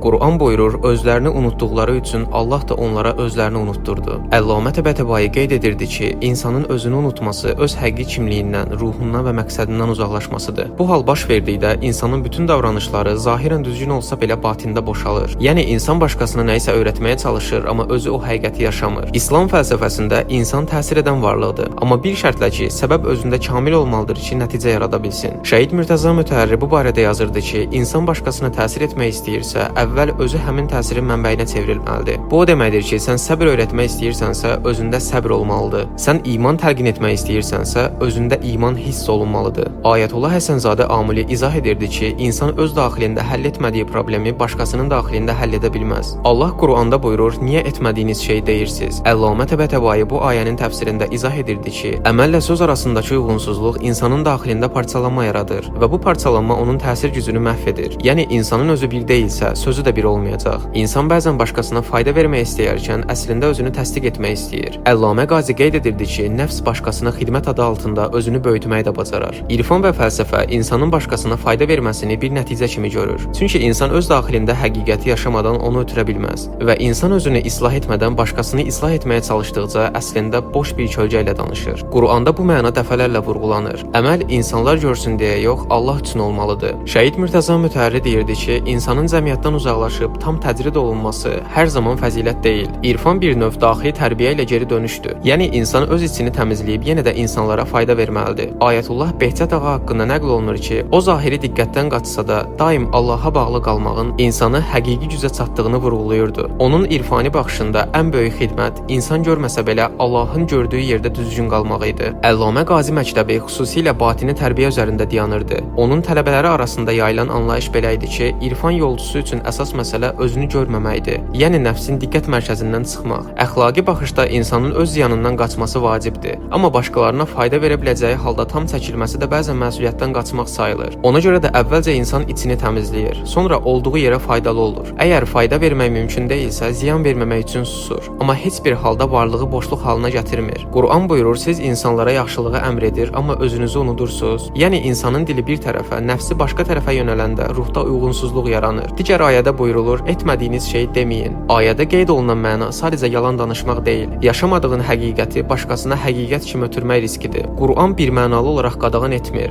Quran buyurur, özlərini unutduqları üçün Allah da onlara özlərini unutdurdu. Əllamə Təbətəbai qeyd edirdi ki, insanın özünü unutması öz həqiqi kimliyindən, ruhundan və məqsədindən uzaqlaşmasıdır. Bu hal baş verdikdə insanın bütün davranışları zahirən düzgün olsa belə batində boşalır. Yəni insan başqasına nə isə öyrətməyə çalışır, amma özü o həqiqəti yaşamır. İslam fəlsəfəsində insan təsir edən varlıqdır. Amma bir şərtlə ki, səbəb özündə kamil olmalıdır ki, nəticə yarada bilsin. Şəhid Mürtəza Mütəhərri bu barədə yazırdı ki, insan başqasına təsir etmək istəyirsə, əvvəl özü həmin təsirin mənbəyinə çevrilməlidir. Bu o deməkdir ki, sən səbr öyrətmək istəyirsənsə, özündə səbr olmalıdır. Sən iman təlqin etmək istəyirsənsə, özündə iman hiss olunmalıdır. Ayətullah Həsənzadə Amili izah edirdi ki, insan öz daxilində həll etmədiyi problemi başqasının daxilində həll edə bilməz. Allah Quranda buyurur: "Niyə etmədiyiniz şeyi deyirsiz?" Əllamə Təbətəbai bu ayənin təfsirində izah edirdi ki, əməllə söz arasındakı uyğunsuzluq insanın daxilində parçalanma yaradır və bu parçalanma onun təsir gücünü məhv edir. Yəni insanın özü bir deyilsə, sözü də bir olmayacaq. İnsan bəzən başqasına fayda vermək istəyərkən əslində özünü təsdiq etmək istəyir. Əllamə Qazi qeyd edirdi ki, nəfs başqasına xidmət adı altında özünü böyütməyi də bacarar. İrfan və fəlsəfə insanın başqasına fayda verməsini bir nəticə kimi görür. Çünki insan öz daxilində həqiqəti yaşamadan onu ötürə bilməz və insan özünü islah etmədən başqasını islah etməyə çalışdıqca əslində boş bir kölgə ilə danışır. Quranda bu məna dəfələrlə vurğulanır. Əməl insanlar görsün deyə yox, Allah üçün olmalıdır. Şəhid Mürtəza Mütəhərri deyirdi ki, insanın cəmiyyətdən uzaqlaşıb tam təcrid olunması hər zaman fəzilət deyil. İrfan bir növ daxili tərbiyə ilə geri dönüşdür. Yəni insan öz içini təmizləyib yenə də insanlara fayda verməlidir. Ayətullah Behçət ağa haqqında nəql olunur ki, o zahiri diqqətdən qaçsa da daim Allaha bağlı qalmağın insanı həqiqi gücə çatdığını vurğulayırdı. Onun irfani baxışında ən böyük xidmət insan görməsə belə Allahın gördüyü yerdə düzgün qalmağı idi. Əllamə Qazi məktəbi xüsusilə batini tərbiyə üzərində dayanırdı. Onun tələbələri arasında yayılan anlayış belə idi ki, irfan yolçusu üçün əsas məsələ özünü görməməkdir. Yəni nəfsin diqqət mərkəzindən çıxmaq. Əxlaqi baxışda insanın öz ziyanından qaçması vacibdir. Amma başqalarına fayda verə biləcəyi halda tam çəkilməsi də bəzən məsuliyyətdən qaçmaq sayılır. Ona görə də əvvəlcə insan içini təmizləyir, sonra olduğu yerə faydalı olur. Əgər fayda vermək mümkün deyilsə, ziyan verməmək üçün susur. Amma heç bir halda varlığı boşluq halına gətirmir. Quran buyurur, siz insanlara yaxşılığı əmr edir, amma özünüzü unudursunuz. Yəni insanın dili bir tərəfə, nəfsi başqa tərəfə yönələndə ruhda uyğunsuzluq yaranır. Digər ayədə buyurulur, etmədiyiniz şeyi deməyin. Ayədə qeyd olunan məna sadəcə yalan danışmaq deyil, yaşamadığın həqiqəti başqasına həqiqət kimi ötürmək riskidir. Quran bir mənalı olaraq qadağan etmir.